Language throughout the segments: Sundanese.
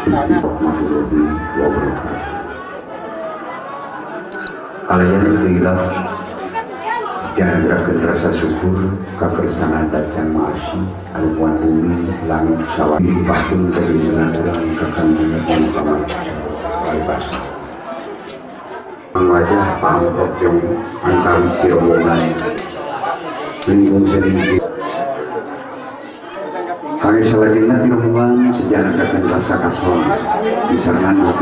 Warahmatullahi wabarakatuh. Kalian itulah jangan rasa syukur kakersangan datang maasi aluan bumi langit sawah dipatun dari urang kakang Muhammad paribasa. Wajah pangkok yang antara rombongan lingkung sedikit. Kami selanjutnya di rombongan sejarah akan rasa kasual misalnya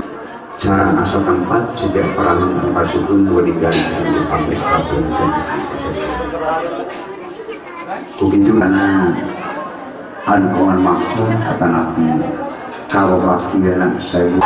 cara asal tempat sejak perang pasukan meninggalkan di pabrik pabrik dan begitu karena ankoan maksa kata nabi kalau waktu anak saya.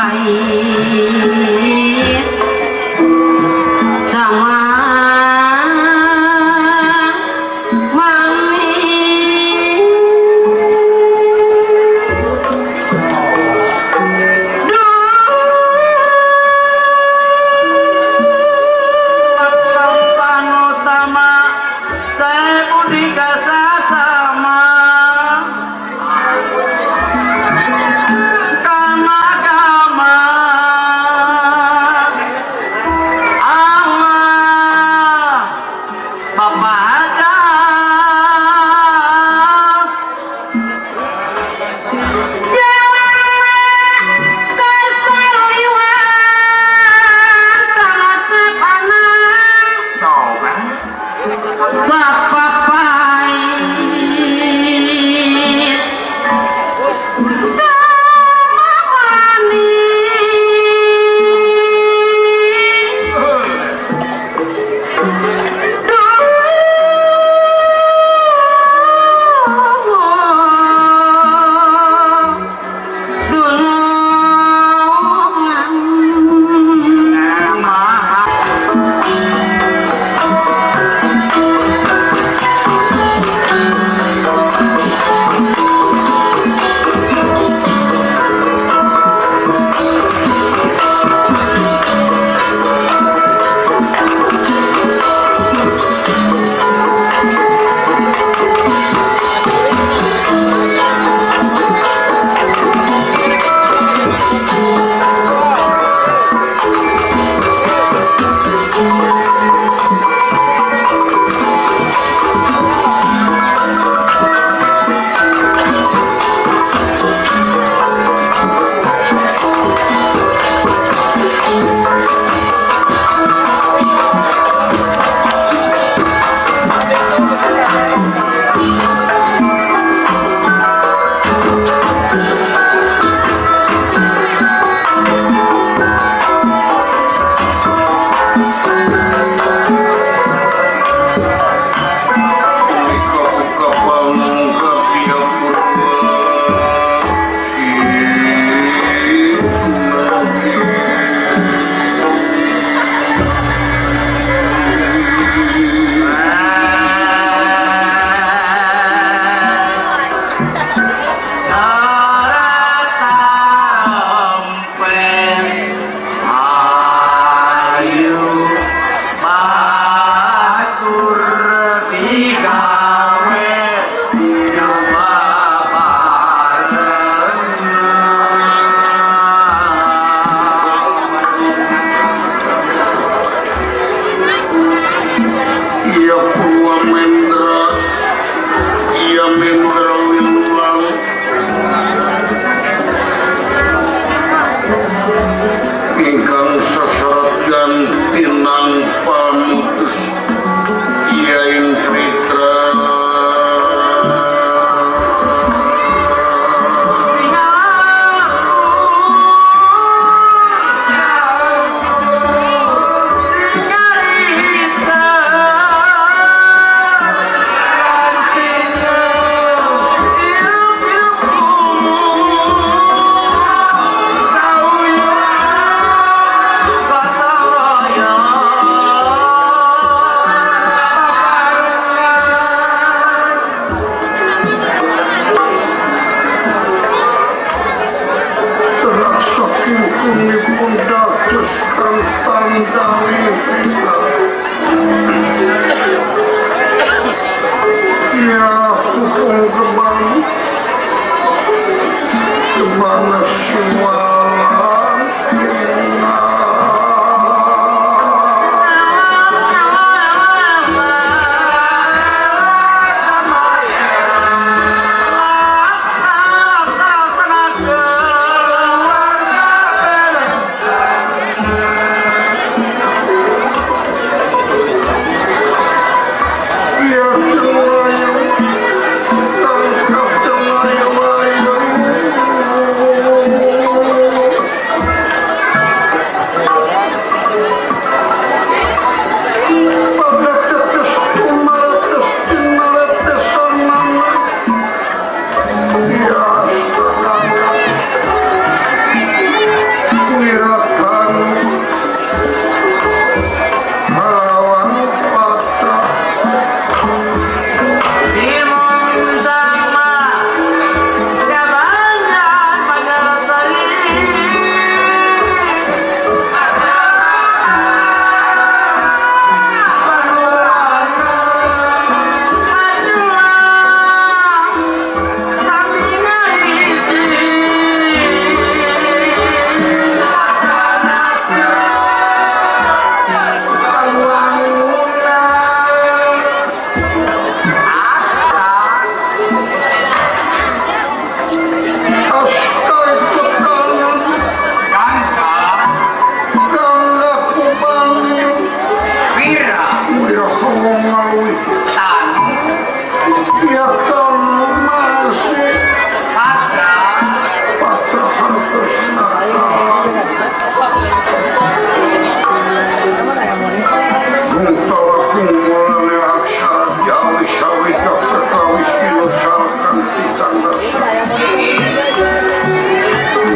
Pahit sama mami. Panutama saya budi kasasama kana agama.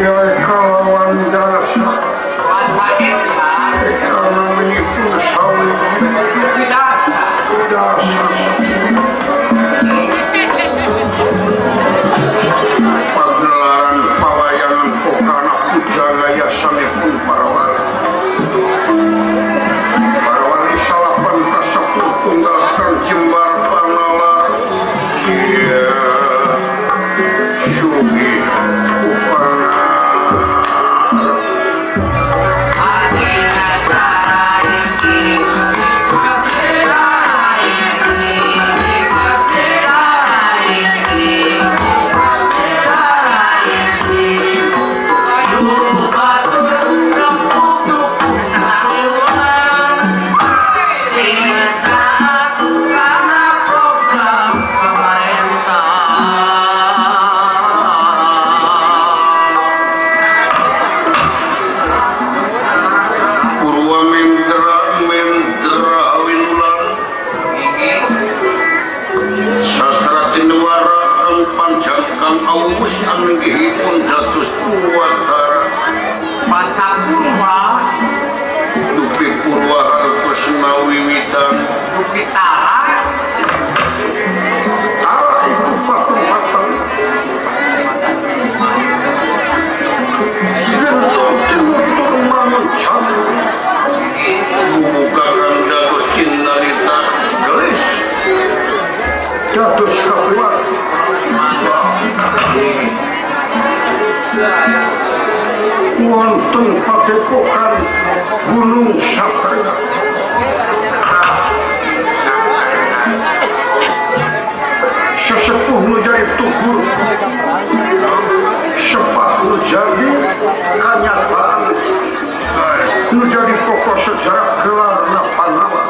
Ya kawan dasa karena menipu sawi dasa pagelaran pawayangan pokana pujangga yasanipun para wali para wali salapan kasepuh tunggal kang jembar panalar iya sugih upana. Dados kapuar wonten padepokan Gunung Sapraya sesepuh nu jadi tugur sepat nu jadi kanyataan nu jadi pokok sejarah gelarna Pandawa.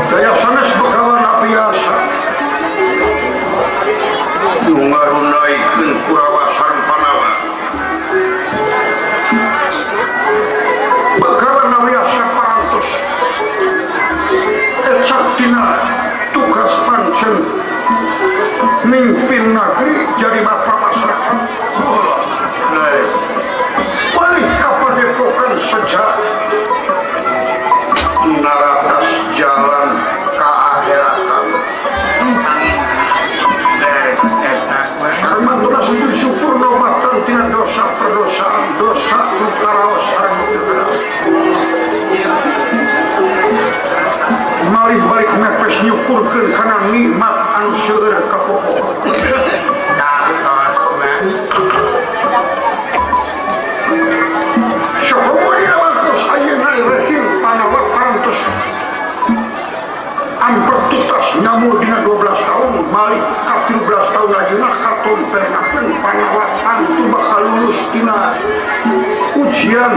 Daya sanes begawan biasa nu ngarunaikeun Kurawa sareng Pandawa. Begawan biasa parantos ecak dina tugas pancen mimpin negeri jadi bapak masyarakat. Balik ka padepokan sejak naratas jalan ka akhiratan. Sarmantunas bersyukur nobatan tina dosa perdosaan dosa nu karaos sareng nu teu. Malih balik mepes nyukurkeun kana nikmat anu seueur ka pokok. Ampertutas nyamur dina 12 tahun balik ka 13 tahun ayeuna katompenakeun Pandawa tangtu bakal lulus dina ujian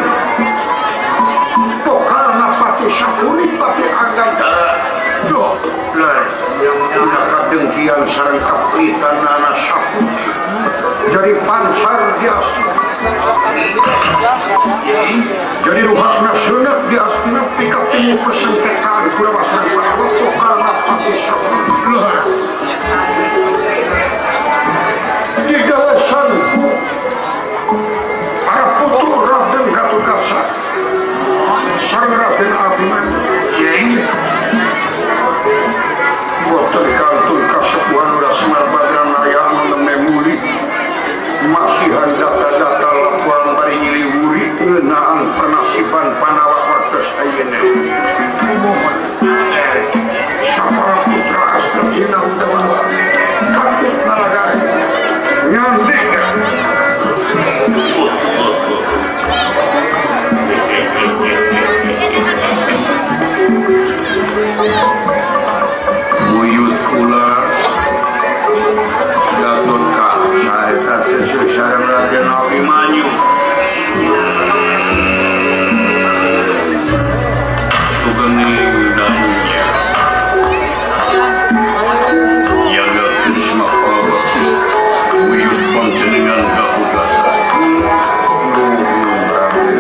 pokalna pati Sakuni pati Anggantara. Duh, dina kadengkian sareng kaplitanana Sakuni jadi pancar di Astina, jadi ruhakna seuneuk di Astina pikatemu persengketaan Kurawa sareng Pandawa pokalna pati Sakuni. Di galesanku para putu Raden Gatotkaca sareng Raden Abimanyu boten kantun kasepuhan udah Semar Badranaya anu nembe muli masihan data-data laporan bari nyiliwuri ngeunaan pernasiban Pandawa waktos ayeuna. Sapara putra Astina Udawa katut nalagari nyandika. Buyut kula Gatotkaca eta teh sareng Raden Abimanyu. Sugeng damunya Yaga Krisna Parabakti buyut panjenengan Gatotkaca. Nuhun Raden.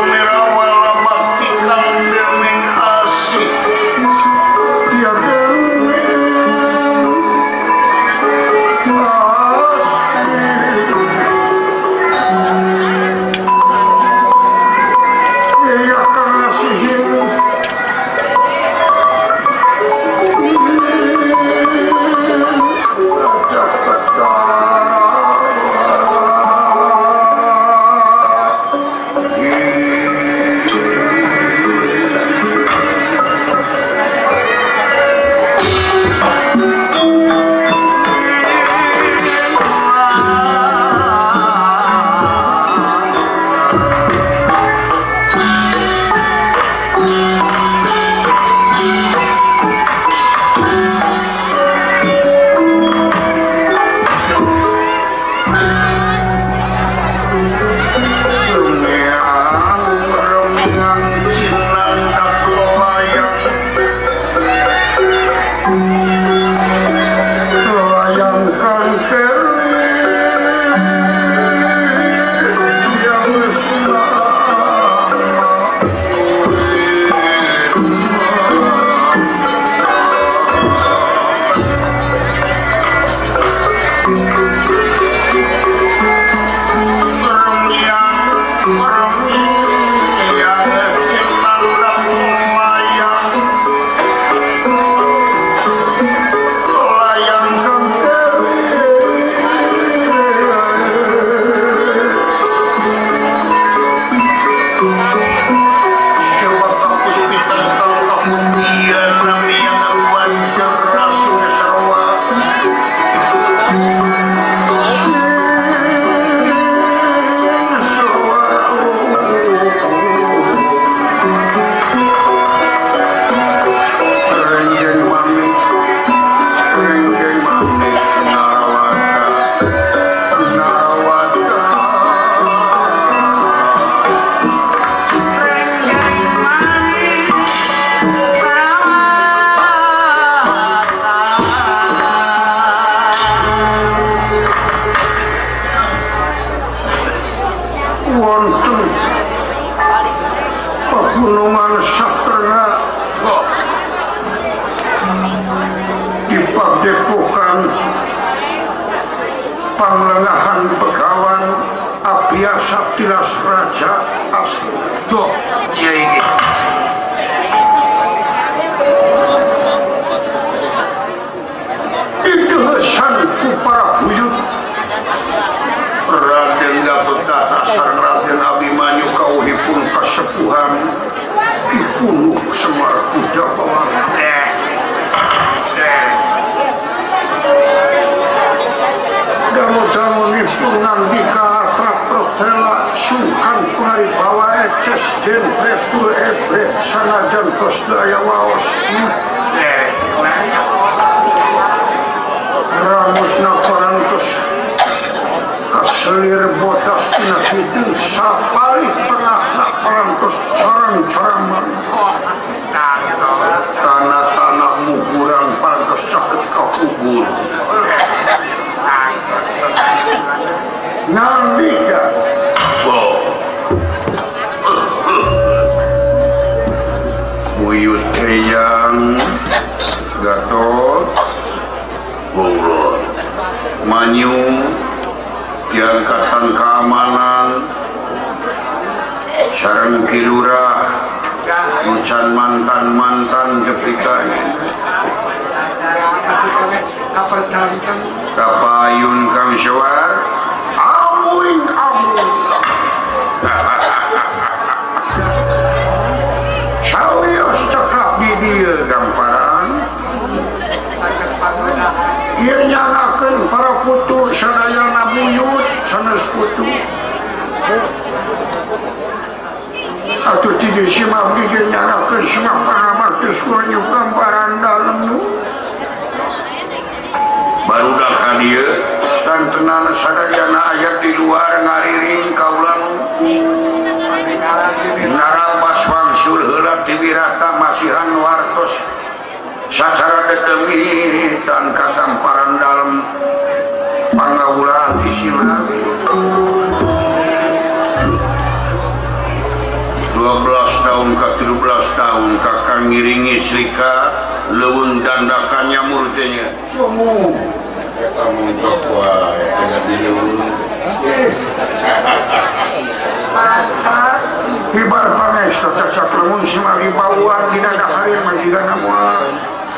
Mirawa bakti kang dening as Wonten pegunungan Satrena di padepokan Panglengahan Begawan Abiyasa Tilas Raja Asli. Tuh, iya iki. Itu hesanku para buyut Raden Gatotkaca sareng Raden Abimanyu kawuhipun kasepuhan Ki Puluh Semar Kuda Bawang. Damu-damunipun ngandika akrab protela sungkan pangaribawa eces den pretur ebreh sanajan tos daya waos. Ramusna parantos kaselir bodas tina hideung sapalih tengahna parantos corang-coraman. Tanah-tanah muguran parantos caket ka kubur. Nandika Buyut Eyang Gatot Bogor Manyu diangkatan keamanan sareng Ki Lurah ucan mantan-mantan jepika kapayun Kang Sewar amuing amuing sawios cekap di dieu gamparan ieu nyalakeun para putu sadayana buyut sanes putu atuh ti dieu simah di dieu nyalakeun simah pangamartos kunyu gamparan dalem barudak ka dieu tantenan sadayana aya di luar ngariring kaulan narabas wangsul heula ti wirata masihan wartos sacara dedemitan kagamparan dalem pangawulan isina 12 tahun ke 13 tahun kakang ngiringi Srika leuweung dandakan nyamur teh nya sumu eta muntok wae teh di leuweung hibar pangestu cacak lemun simari bauan dina dahareun mah jigana moal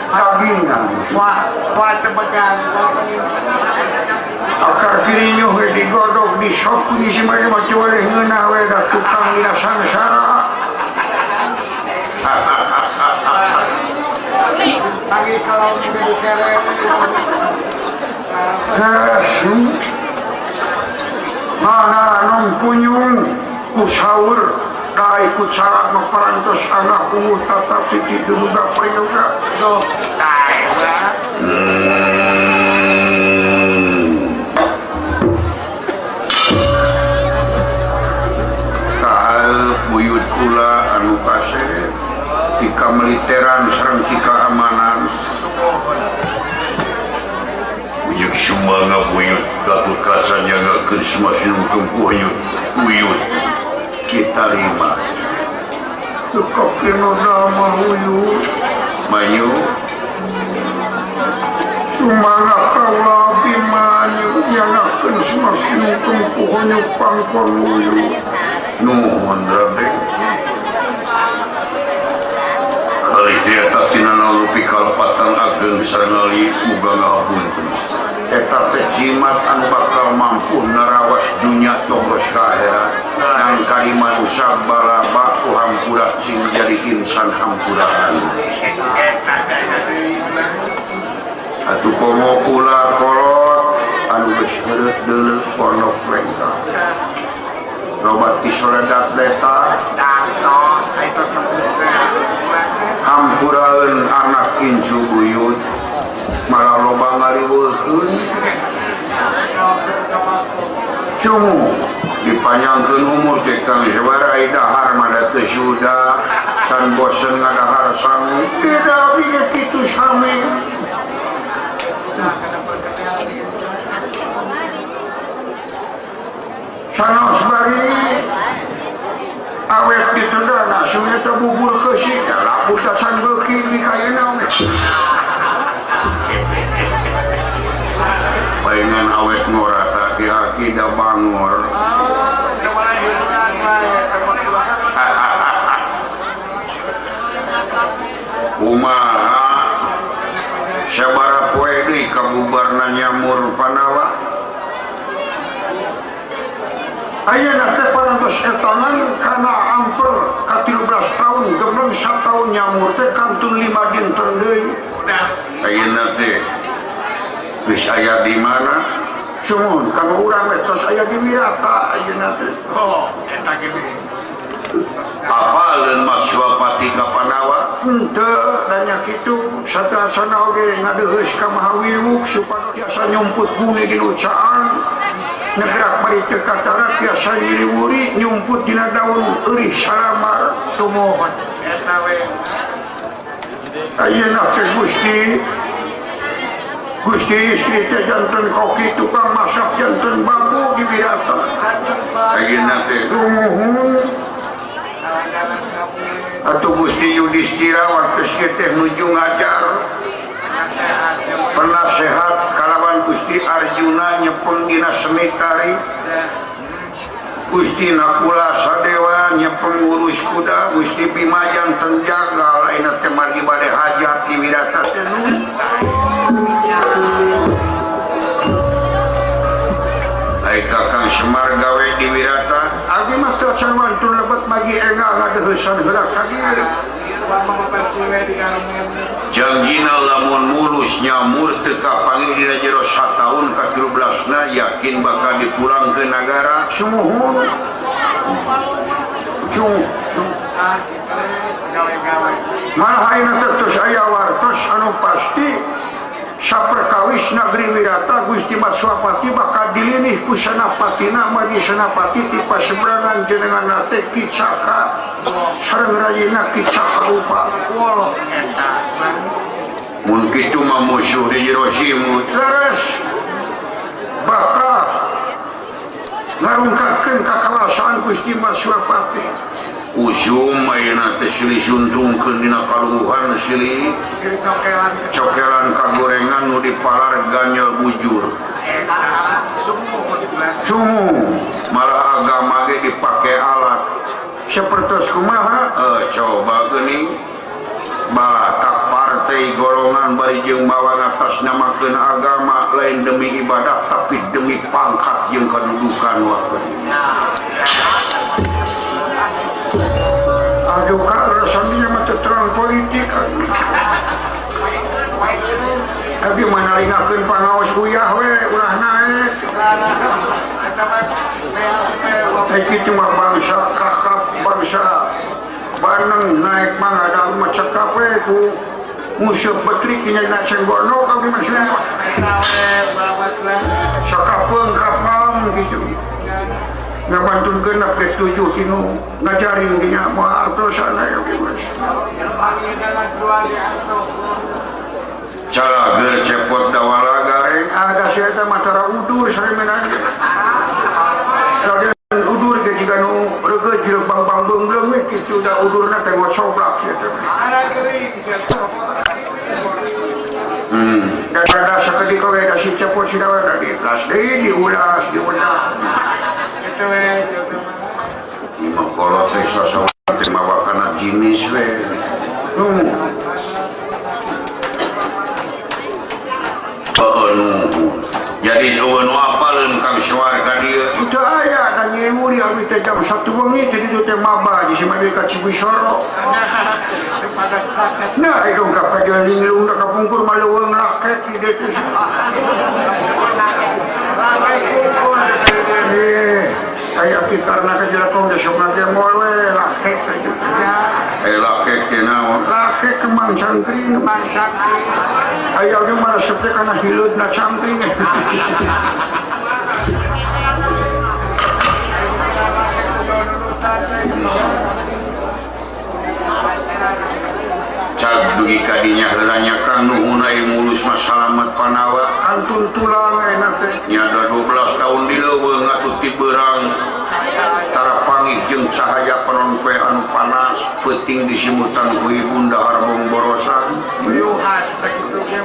dagingan wah wah tebegan akar kirinyuh we digodog disop ku simari mah cuweuh ngeunah we da tukang dina sangsara lagi kalau di keren keresu mana nom kunyung ku sahur ka ikut salat maparantos anak ungu tatap titi duga prayoga doh sae Kahal buyut kula anu kasep tika militeran sareng tika keamanan buyut sumangga buyut Gatotkaca nyanggakeun sumasinukeun ku buyut kita lima Kekino dama uyut Manyu sumangga kaula Abimanyu nyanggakeun sumasinukeun ku honyu pangkon uyut nuhun Raden kalih eta tina nalupi kalepatan ageng sangali muga ngahapunten eta teh jimat anu bakal mampu narawas dunya tongos ka akhirat nang kali manusa balaba ku hampura sing jadi insan hampuraan atuh komo kula kolot anu geus heureut deuleu pondok rengka loba ti soledat leta hampuraeun anak incu buyut malah loba ngariweukeun cumu dipanjangkeun umur teh Kang Sewara dahar mah da teu suda can bosen ngadahar sangu tidak bieu kitu sami sanos bari beusi laku tacan beuki di kayeuna oge. Palingan awet ngora aki-aki da bangor. Kumaha sabaraha poe deui kabubarna nyamur Panawa? Ayeuna teh parantos etangan kana amper ka 13 tahun gembleng sataun nyamur teh kantun 5 dinten deui. Ayeuna teh geus aya di mana? Sumuhun kana urang we tos aya di Wirata ayeuna teh. Oh, eta ge. Apaleun Matswapati ka Panawa? Henteu da nya kitu sateuacanna oge ngadeuheus ka Mahawiwuk supados tiasa nyumput bumi di nu caang. Negrak bari teu katara tiasa nyiriwuri nyumput dina daun eurih salamar. Sumuhun eta we. Ayeuna teh Gusti Gusti istri teh janten koki tukang masak janten bambu di Wirata. Ayeuna teh sumuhun. Atuh Gusti Yudhistira waktu ieu teh nuju ngajar penasehat kalawan Gusti Arjuna nyepeng dina seni tari. Gusti Nakula Sadewa nyepeng ngurus kuda. Gusti Bima janten jagal ayeuna teh margi bade hajat di Wirata teh nu. Ai Kakang Semar gawe di Wirata abdi mah teu acan wantun lebet magi engal ngadeuheusan heula ka dieu. Jangjina lamun mulus nyamur teu kapanggih dina jero sataun ka 13na yakin bakal dipulang ke nagara. Sumuhun. Malah ayeuna teh tos aya wartos anu pasti saperkawis negeri Wirata Gusti Matswapati bakal dilinih ku Senapatina magi Senapati ti paseberangan jenengan teh Ki Caka sareng rayina Ki Caka rupa. Mun kitu mah musuh di jero simut. Leres bakal ngarungkapkeun kakawasaan Gusti Matswapati. Usum ayeuna teh silih suntungkeun dina kalungguhan silih cokelan kagorengan nu dipalar ganyel bujur. Sumuh malah agama ge dipake alat. Sapertos kumaha? Coba geuning balatak partai golongan bari jeung mawa ngatasnamakeun agama lain demi ibadah tapi demi pangkat jeung kedudukan waktu. Aduh kak, rasanya mah terang politik. Tapi mana ringakeun pangaos uyah we ulah naek. Teh kitu mah bangsa kakap bangsa Baneng naek mah ada mah cekap we ku musuh petri kinya na cenggono kami maksudnya. Sakapeung kapam gitu. Ngabantunkeun ke 7 tinu ngajaring dinya moal artosana ya mas. Cara ger cepot dawala gareng ada sia eta mah tara udur saremenan. Raden udur ge jiga nu reugeuh jeung bang-bang beungleung we kitu da udurna teh ngocoblak sia teh. Dan ada sakedik oge da si cepot si dawala diulas deui diulas diulas. Lima kolot teh sasawan teh mawa kana jinis we. Jadi eueun nu apaleun Kang Suar ka dieu? Teu aya da nyewuri abdi teh jam 1 wengi teh ditu teh maba di Simadi ka Cibisoro. Nah, itu ka pajalinglung linglung da kapungkur mah leuweung raket di dieu teh. Aya ki karena kajelakong geus sok ngagemol we lakek teh. Lakek teh naon? Lakek kembang cangkring, kembang cangkring. Aya ge mah resep teh kana hileudna cangkring. Cag dugi kadinya heula nya Kang nuhun ai mulus mah salamet Panawa kantun tulang ayeuna teh. Nya da 12 tahun di leuweung atuh ti beurang tara pangih jeung jeung cahaya panon poe anu panas peuting disimutan ku ibunda harbong borosan buyuhan sakitu ge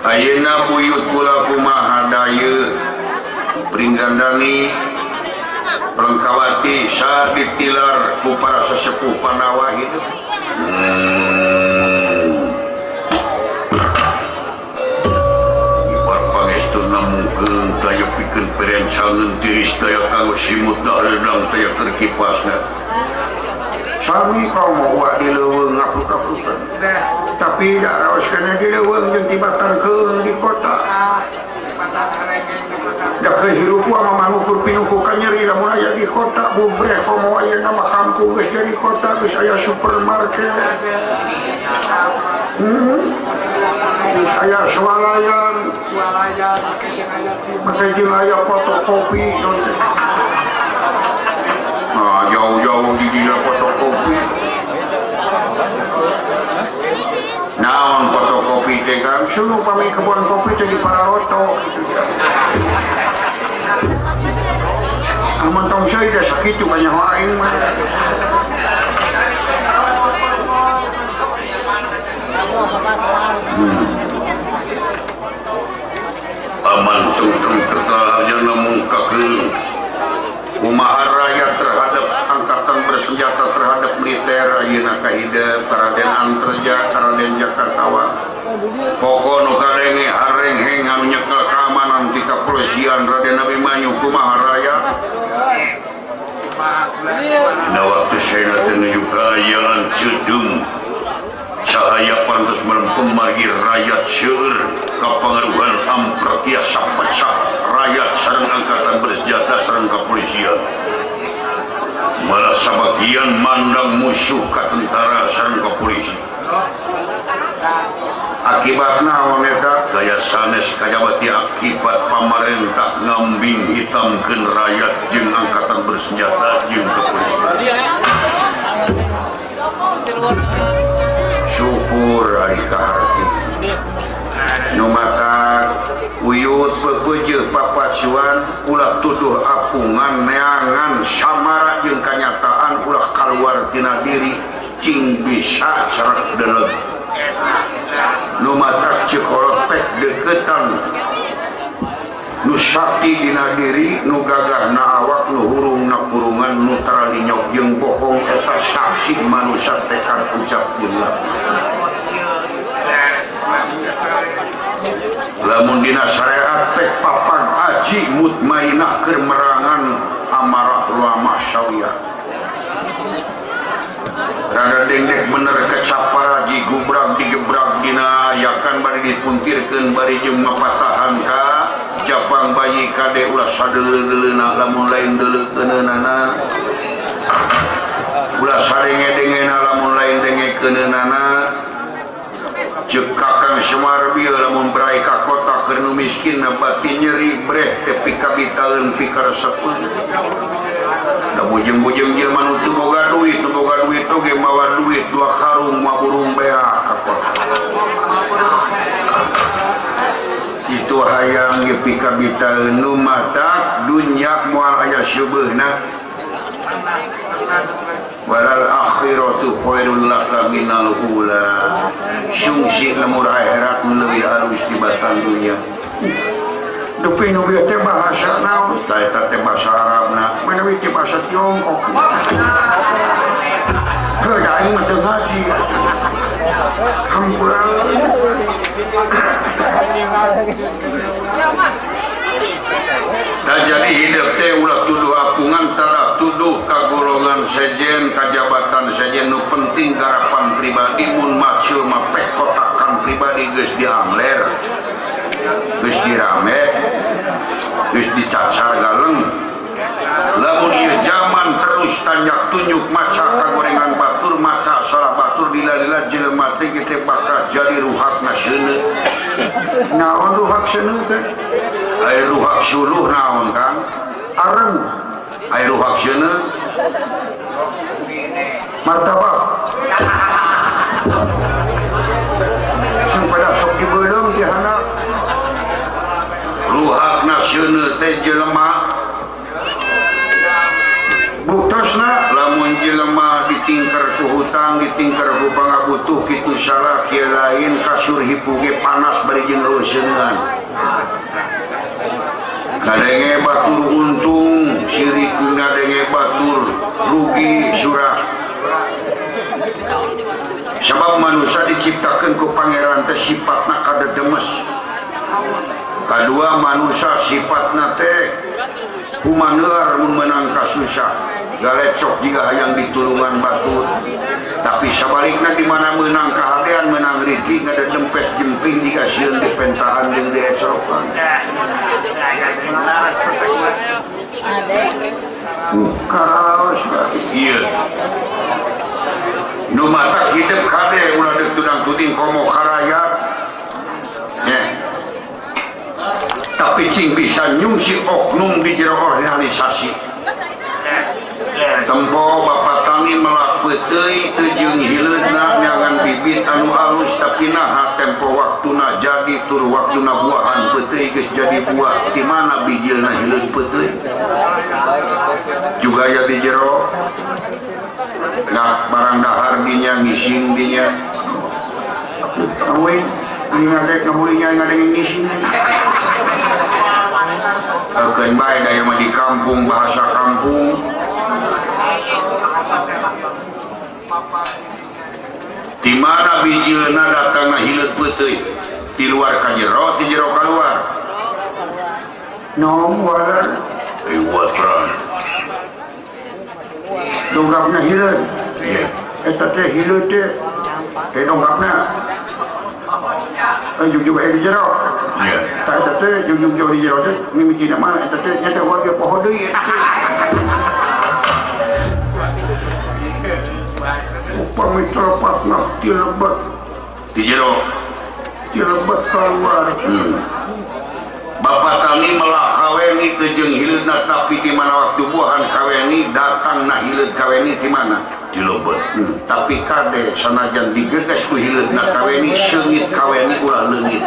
ayeuna buyut kula kumaha dayeuh Pringgandani Rengkawati saat ditilar ku para sesepuh Pandawa hidup. Ipar pangestuna mungkeun daya pikeun perencangan tiris daya kanggo simut daredang daya keur kipasna. Sami kaum uak di leuweung ngapluk-aplukan. Tapi da raos kana di leuweung jeung tibatan keung di kota. Da hirup mah manukur pinuku ka nyeri lamun aya di kota bubreh komo ayeuna mah kampung geus jadi kota geus aya supermarket. Geus aya swalayan, make jeung aya fotokopi. Nah, jauh-jauh di dia fotokopi. Naon fotokopi teh kan? Sunu pami kebon kopi teh di Pararoto kitu. Amun tong seuy teh sakitu kanyaho aing mah. Aman tungtung tetahnya mungkakeun kumaha rakyat terhadap angkatan bersenjata terhadap militer ayeuna kahidep Raden Anterja Raden Jakartawa pokok nu kadenge harengheng anu nyekel keamanan di kepolisian Raden Abimanyu kumaha rakyat dina waktu saena teh nuju kaayaan cedung cahaya pantas merempem margi rakyat seueur kapangaruhan ampra tiasa pecah rakyat sareng angkatan bersenjata sareng kepolisian malah sabagian mandang musuh ka tentara sareng kepolisian akibat naon eta gaya sanes kajabati akibat pamarentah ngambing hitamkeun rakyat jeung angkatan bersenjata jeung kepolisian. Syukur ari kaharti nu matak uyut pepeujeuh papacuan ulah tuduh apungan neangan samara jeung kanyataan ulah kaluar tina diri cing bisa cerek deleg nu matak ceuk kolot deukeutan nu sakti dina diri nu gagah na awak nu hurung na kurungan nu taralinyok jeung bohong eta saksi manusia tekad ucap jeung lamun dina syariat teh papan aji mutmainah keur merangan amarah ulama syawiyah rada dengdek bener kecaparaji gubrag digebrak dina yakan bari dipuntirkeun bari jeung mapatahan ka Japang bayi kade ulah sadeuleu-deuleuna lamun lain deuleukeunana ulah sarenge-dengena lamun lain dengekeunana ceuk Kakang Semar bieu lamun berai ka kota keur nu miskin batin nyeri breh teh pikabitaeun pikaresepeun da bujeng-bujeng jelema nu teu boga duit oge mawa duit dua karung mah burung beak ka kota. Itu hayang ge pikabitaeun nu matak dunya moal aya seubeuna walal akhiratu khairul laka minal ula sungsi lemur akhirat leuwih alus tibatan dunya. Dupi nu bieu teh bahasa naon tah eta teh bahasa Arabna manawi teh bahasa Tiongkok heuh da aing mah teu ngaji hampura. Da jadi hidup teh ulah tuduh apungan tara tuduh ka golongan sejen ka jabatan sejen nu penting garapan pribadi mun maksud mah peh kotakan pribadi geus diangler geus dirame geus dicacar galeng lamun ieu zaman terus tanjak tunjuk maca ka gorengan batur maca salah batur dila-lila jelema teh teh bakal jadi ruhakna seuneu naon ruhak seuneu teh ai ruhak suluh naon Kang areng ai ruhak seuneu martabak sing pada sok dibeuleum di handap ruhakna seuneu teh jelema Buktosna lamun jelema ditingker ku hutang, ditingker ku pangabutuh kitu salah kieu lain kasur hipu ge panas bari jeung euseungan. Ngadenge batur untung, sirik ngadenge batur rugi surah. Sabab manusia diciptakeun ku pangeran teh sifatna kadedemes. Kadua manusia sifatna teh kumanear mun meunang kasusah, galecok jiga hayang ditulungan batur. Tapi sabalikna di mana meunang kahadean meunang rezeki ngadedempes jemping jiga sieun dipentaan jeung diecrokan. Karaos ieu. Nu matak hidup kade ulah deuk tudang-tuding komo karayat. Tapi cing bisa nyungsi oknum di jero organisasi. Tempo bapak tani melak peuteuy teu jeung hileudna nyangan bibit anu alus tapi naha tempo waktuna jadi tur waktuna buahan peuteuy geus jadi buah di mana bijilna hileud peuteuy. Juga ya di jero nah barang dahar dinya ngising dinya. Awe ngadek ngamulinya ngadek ngising. Keun bae da ieu mah di kampung bahasa kampung. Di mana bijilna datangna hileut peuteuy? Di luar ka jero, di jero kaluar. Nomor iwatran. Dongkapna hileut. Iya. Eta teh hileut teh. Teh dongkapna. Jug-jug di jero. Iya. Tah eta teh jug-jug di jero teh mimitina mah eta teh nya teh warga poho deui. Upami telepatna ti lebet di jero. Ti lebet keluar. Bapak tani melak kaweni teu jeung hileudna tapi di mana waktu buahan kaweni datang na hileud kaweni di mana? Di lebet. Tapi kade sanajan digeges ku hileudna kaweni seungit kaweni ulah leungit.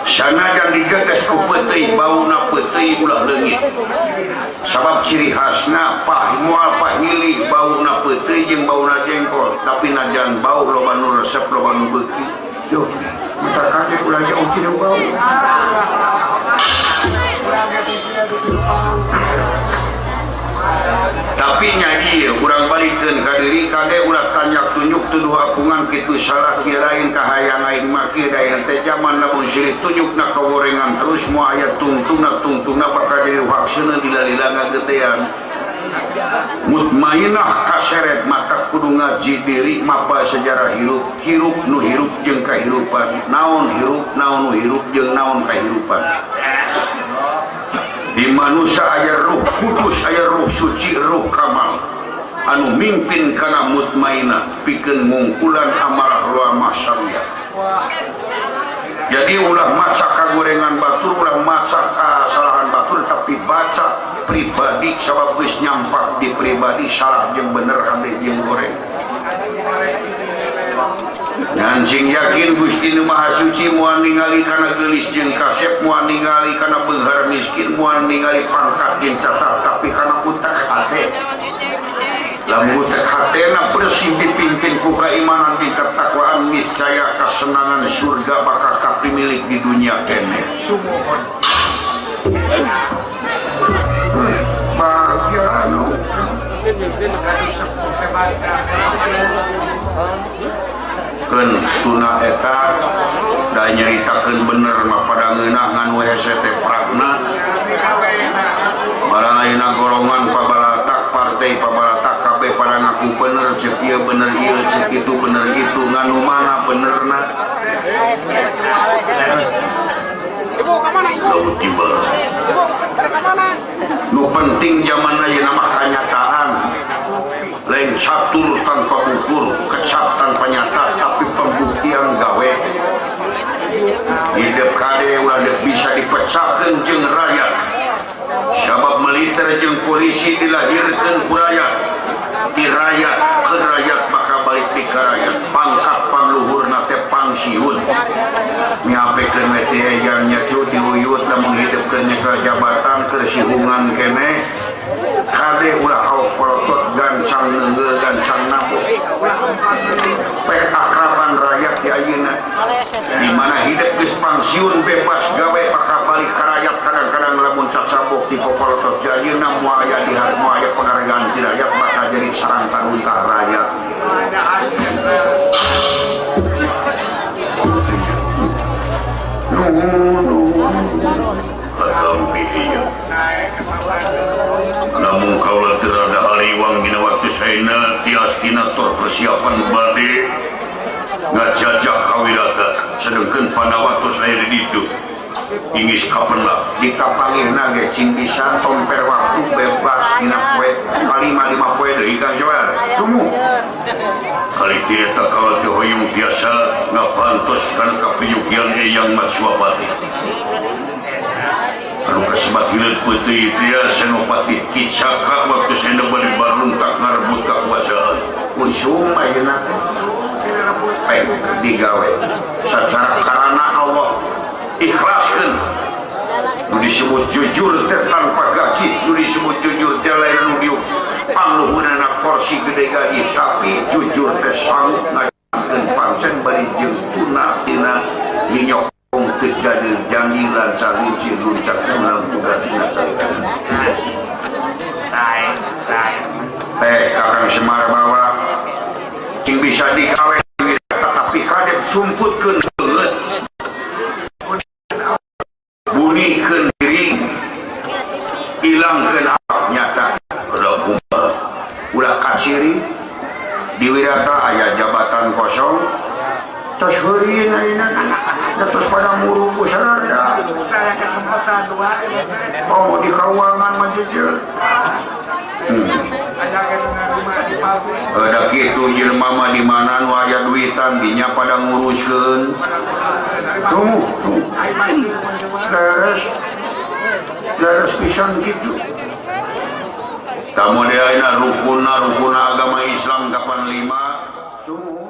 Sanajan digeges ku peuteuy bauna peuteuy ulah leungit. Sabab ciri khasna pah moal pahili bauna peuteuy jeung bauna jengkol tapi najan bau loba nu resep loba nu beuki. Duh, mata kade ulah jauh tina bau. Tapi nya ieu urang balikeun ka diri kade ulah tanyak tunjuk tuduh apungan kitu salah kieu lain kahayang aing mah kieu da teh jaman lamun silih tunjukna kagorengan terus moal aya tungtungna bakal jadi wakseuna dilalilah ngagetean. Mutmainah kaseret mata kudu ngaji diri mapa sejarah hirup hirup nu hirup jeung kahirupan naon hirup naon nu hirup jeung naon kahirupan. Di manusia aya ruh kudus aya ruh suci ruh kamal anu mimpin kana mutmainah pikeun ngungkulan amarah luamah syariah. Jadi ulah maca kagorengan batur ulah maca kasalahan batur tapi baca pribadi sabab geus nyampak di pribadi salah jeung bener kabeh jeung goreng. Nyancing yakin Gusti Nu Maha Suci moal ningali kana geulis jeung kasep moal ningali kana beunghar miskin moal ningali pangkat jeung catat tapi kana utak hate. Lamun utak hatena bersih dipimpin ku keimanan di ketakwaan niscaya kasenangan surga bakal kapimilik di dunia kene. Sumuhun. Bahagia anu. Keun tuna eta da nyaritakeun bener mah pada ngeunah ngan we hese teh pragna. Barang ayeuna golongan pabalatak partai pabalatak kabeh pada ngaku bener ceuk ieu bener ieu ceuk itu bener itu ngan nu mana benerna. Ibu ka mana ibu? Ibu ka mana? Nu penting zaman ayeuna mah kanyataan. Lain catur tanpa ukur, kecap tanpa nyata, tapi pembuktian gawe. Hidup kade ulah bisa dipecahkeun jeung rakyat. Sabab militer jeung polisi dilahirkeun ku rakyat. Ti rakyat ke rakyat bakal balik ti ka rakyat. Pangkat pangluhurna teh pangsiun. Miapekeun we teh nya cu diuyut lamun hidupkeun nyekel jabatan keur sihungan keneh. Kade ulah kau gancang nenggel gancang nabok pek akraban rakyat di ayeuna di mana hidup geus pangsiun bebas gawe bakal balik ka rakyat kadang-kadang lamun cacabok di popolotot di ayeuna moal aya di moal aya penghargaan di rakyat bakal jadi sarang taruntah rakyat. Namun kaulah terada hariwang dina waktu saena tias tina tor persiapan bade ngajajah kawirata sedengkeun pada waktu saya di ditu ingis kapenlah dikapangihna ge cing bisa tomper waktu bebas dina poe kalima lima poe deui Kang Jawar sumuh kali teh eta kaula teh hoyong biasa ngapantos kana kapiyugian Eyang Matswapati anu kasebat hileut peuting teh Senopati Kicaka waktu sena bade baruntak ngarebut kakuasaan usum ayeuna teh digawe sacara karana Allah ikhlaskeun nu disebut jujur teh tanpa gaji nu disebut jujur teh lain nu dipangluhunana kursi gede gaji tapi jujur teh sanggup ngajakeun pancen bari jeung tuna tina minyok teu jadi janji lancar lincir luncak tunang tugas dina sae sae teh Kakang Semar bawa cing bisa digawe tapi kadep sumputkeun beungeut bunikeun diri ilangkeun awak nyata ulah kaciri di wirata aya jabatan kosong tos heureun ayeuna tos pada muru pusaraya kesempatan dua oh di keuangan mah jujur da kitu jelema mah di mana nu aya duitan dinya pada nguruskeun tuh leres leres pisan kitu kamu ayeuna rukun agama Islam kapan lima tuh.